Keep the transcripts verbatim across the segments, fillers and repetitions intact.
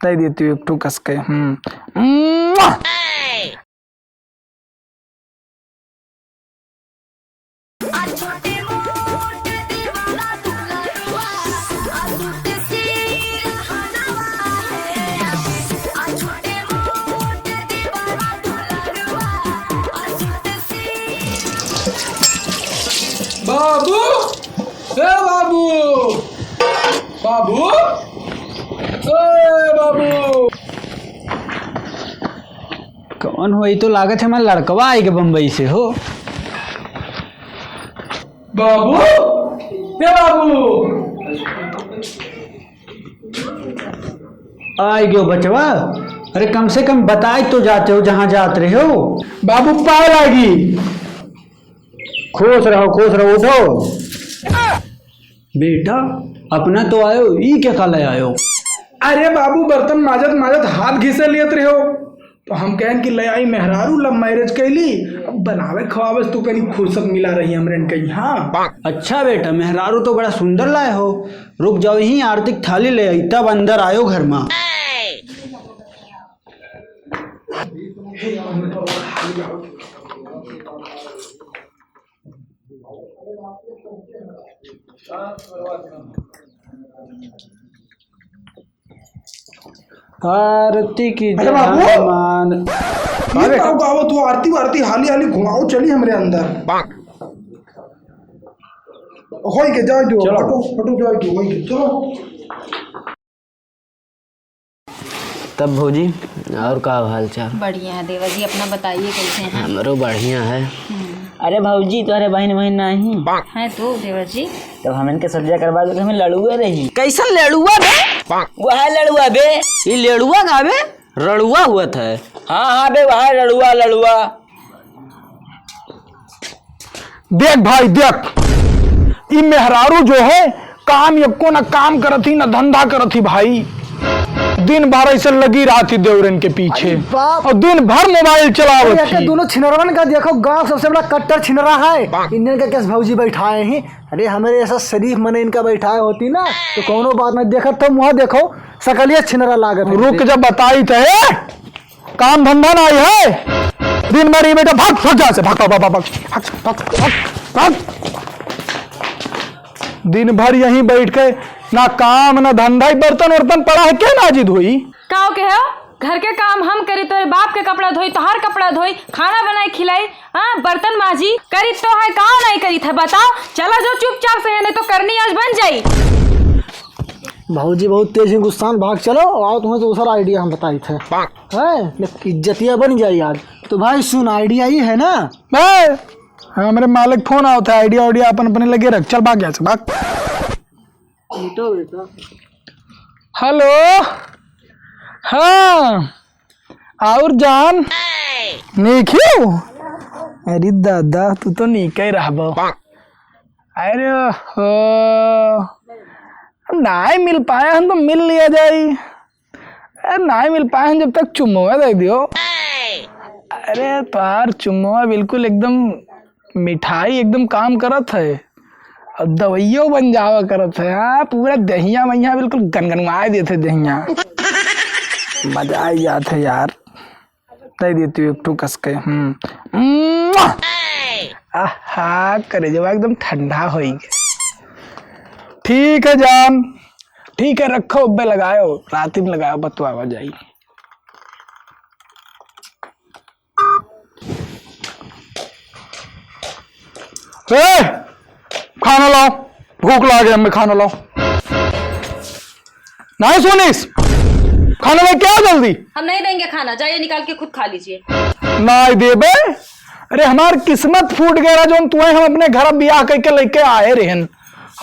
दे देती हूँ एक ठो कस के। हम्म। मुआ! बाबू, ए बाबू, बाबू, ए बाबू। कौन हो? ई तो लागत है हमार लड़कवा आइगे बम्बई से हो। बाबू, ए बाबू। आइगे बचवा, अरे कम से कम बताए तो जाते हो जहाँ जात रहे हो। बाबू पाँव लागी। खुश रहो, खुश रहो, उठो। बेटा, अपना तो आयो, ई क्या का ले आयो? अरे बाबू, बर्तन माजत माजत हाथ घिसे लियत रहे हो, तो हम कहन कि ले आई मेहरारू, love marriage कैली, अब बनावे खवावे से तू कहीं फुर्सत मिला रही हमरे कहीं। हाँ। अच्छा बेटा, मेहरारू तो बड़ा सुंदर लाए हो। रुक जाओ, यहीं आरती की थाली ले आई, तब अंदर आयो घर मा। आरती की अरे बाबू! जहान। ये अरे! गाओ, गाओ, तू आरती वारती हाली हाली घुमाओ, चली हमरे अंदर। होई के जाए दो, चलो। हटो, हटो, जाए दो, होई के, चलो। तब भौजी, और का हाल चाल? बढ़िया है देवर जी, अपना बताइए, कैसे हैं? हमरो बढ़िया है। हम्म। अरे भौजी, तोहरे बहिन वहिन नाही? है तो देवर जी। तब हम इनके सदिया करवा दो, हमें लड़ुआ रही। कैसन लड़ुआ बे? वह लड़ुआ बे। ई लड़ुआ का बे? रड़ुआ हुआ था। हाँ, हाँ बे, वह लड़ुआ, लड़ुआ। देख भाई, देख, ई मेहरारू जो है, काम एको ना काम करत ही, ना धंधा करत ही भाई। दिन भर ऐसे लगी रहत ही देवरन के पीछे। अरे बाप। और दिन भर मोबाइल चलावत अरे, ही। दोनों छिनरवन का देखो, गांव सबसे बड़ा कट्टर छिनरा है। इन्हन के कैसे भौजी बैठाए ही? अरे, हमरे ऐसा शरीफ मने इनका बैठाए होती ना, तो कौनो बात नहीं। देखत तो मुँह देखो, सकलिया छिनरा लागत है। रुक, जब बताई थे। काम धंधा नाहीं है, दिन भर यहीं बैठा, भाग, भाग यहाँ से, भाग, भाग। दिन भर यहीं बैठ के ना काम ना धंधा, ई बर्तन वर्तन पड़ा है, के माजी धोई? का कहे हो? घर के काम हम करी, तोरे बाप के कपड़ा धोई, तोहार कपड़ा धोई, खाना बनाई खिलाई, हाँ, बर्तन माजी, करी तो है, का नहीं करी था, बताओ? चला जो चुपचाप से है, नहीं तो करनी आज बन जाई। भौजी बहुत तेज ही गुस्सान, भाग चलो, आओ तुम्हें दूसरा idea हम बताई थे। हैं? ले, इज्जतिया बन जाई आज। तो भाई सुन, idea ये है ना? ए, हमरे मालिक फोन आवत है, idea वाइडिया अपन अपने लगे रख, चल भाग यहाँ से, भाग। बेटा, बेटा। हेलो, हाँ, और जान, नीक हो? अरे दादा, तू तो नीक ही रहबो। अरे हो, नाहीं मिल पाए हम तो मिल लिया जाई। अरे नाहीं मिल पाए हैं, जब तक चुम्मवा दे दियो। अरे तोहार चुम्मवा बिल्कुल एकदम मिठाई एकदम काम करत है, और दवाइयो बन जावा करत है। हाँ, पूरा दहिया वहिया बिल्कुल गनगनवाए देते दहिया। मजा आ जात है यार। दे देती हूँ एक ठो कस के। हम्म। मुआ! आहा, करेजवा एकदम ठंडा होई गया। ठीक है जान, ठीक है, रखो, अब्बे लगायो, रात में लगायो, बतवावा जाई। ए, खाना लाओ, भूख लागे, हमें खाना लाओ। नहीं सुनिस, खाना लेके आओ जल्दी। हम नहीं देंगे खाना, जाइए निकाल के खुद खा लीजिए। नहीं देबे? अरे हमार किस्मत फूट गया, जौन तुहे हम अपने घर बियाह करके लेके आए रहन।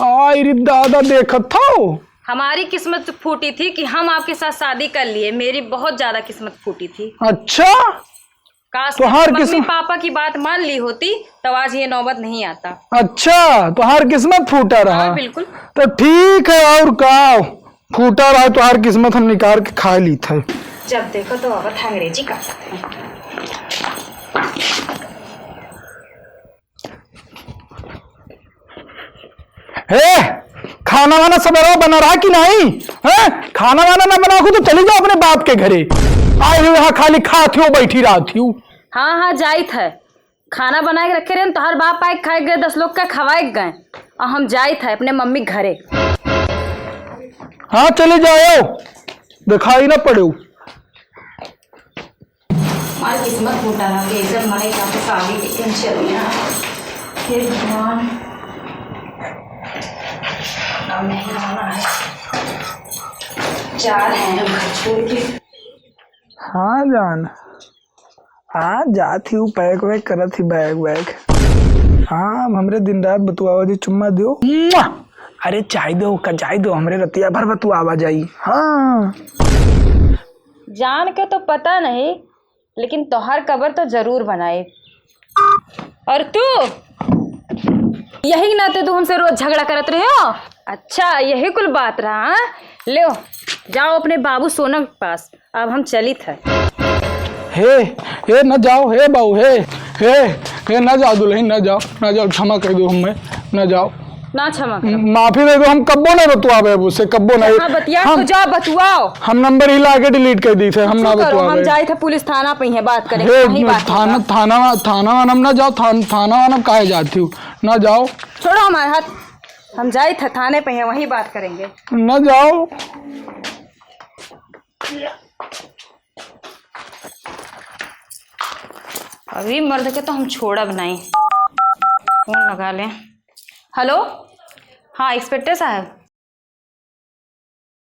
हाय रे दादा, देखत हो। हमारी किस्मत फूटी थी कि हम आपके साथ शादी कर लिए, मेरी बहुत ज्यादा किस्मत फूटी थी। अच्छा? काश तोहार मम्मी किस्म- पापा की बात मान ली होती, तब आज ये नौबत नहीं आता। अच्छा, तोहार किस्मत फूटा रहा। हाँ, बिल्कुल। तो ठीक है, और का, फूटा रहा तोहार किस्मत, हम निकाल के खा ली थे। जब देखो तो अब अंग्रेजी का। हे, खाना वाना सबेरवा बना रहा कि नहीं? हैं? खाना वाना ना बना को तो चली जाओ अपने बाप के घरे। आए हुए यहाँ खाली खात हो, बैठी रहत हो। हाँ, हाँ, जाइत है। खाना बना के रखे रहे, तोहर बाप आए खाए गए, दस लोग का खवाए गए, और हम जाइत है अपने मम्मी के घरे। हाँ, चले जाओ, दिखाई ना पड़ो। हमारी किस्मत फूटा ना कि एकदम माई का तो शादी के टेंशन में आ। हे भगवान, अब नहीं आना है। जा रहे हैं हम घर छोड़ के। हाँ जान, हाँ जात ही, पैक वैक करत ही, बैग वैग। हाँ, अब हमरे दिन रात बतुआवा जी, चुम्मा दियो। मुआ! अरे चाय दो का, चाय दो, हमरे रतिया भर बतुआवा जाई। हाँ। जान के तो पता नहीं, लेकिन तोहार कबर तो जरूर बनाई। और तू, यही नाते तू हमसे रोज झगड़ा करत रहे हो? अच्छा, यही कुल बात रहा, हाँ? लो, जाओ अपने बाबू सोना के पास, अब हम चलित है। हे, हे, न जाओ, हे बाबू, हे, हे, हे, न जाओ दुल्हन, न जाओ, न जाओ, क्षमा कर दो हमें, न जाओ। ना क्षमा करब। माफी दे दो, हम कब्बो नहीं बतुआबे अब उससे, कब्बो नहीं। हाँ, बतिया हम, तो जा बतुआओ। हम नंबर ही ला के डिलीट कर दी थे, हम ना कुछ करो, हम बतुआबे। जाइत है पुलिस थाना पे ही बात करें, हे, वहीं बात थाना, होगा। थाना, थाना वाना हम ना जाओ, थान-, थाना वाना काहे जाती हूँ, ना जाओ। छोड़ो हमारे हाथ, हम जाइत है थाने पे ही, वहीं बात करेंगे। ना जाओ। अभी मर्द के तो हम छोड़ब नहीं। फोन लगा ले। हेलो, हाँ इंस्पेक्टर साहब,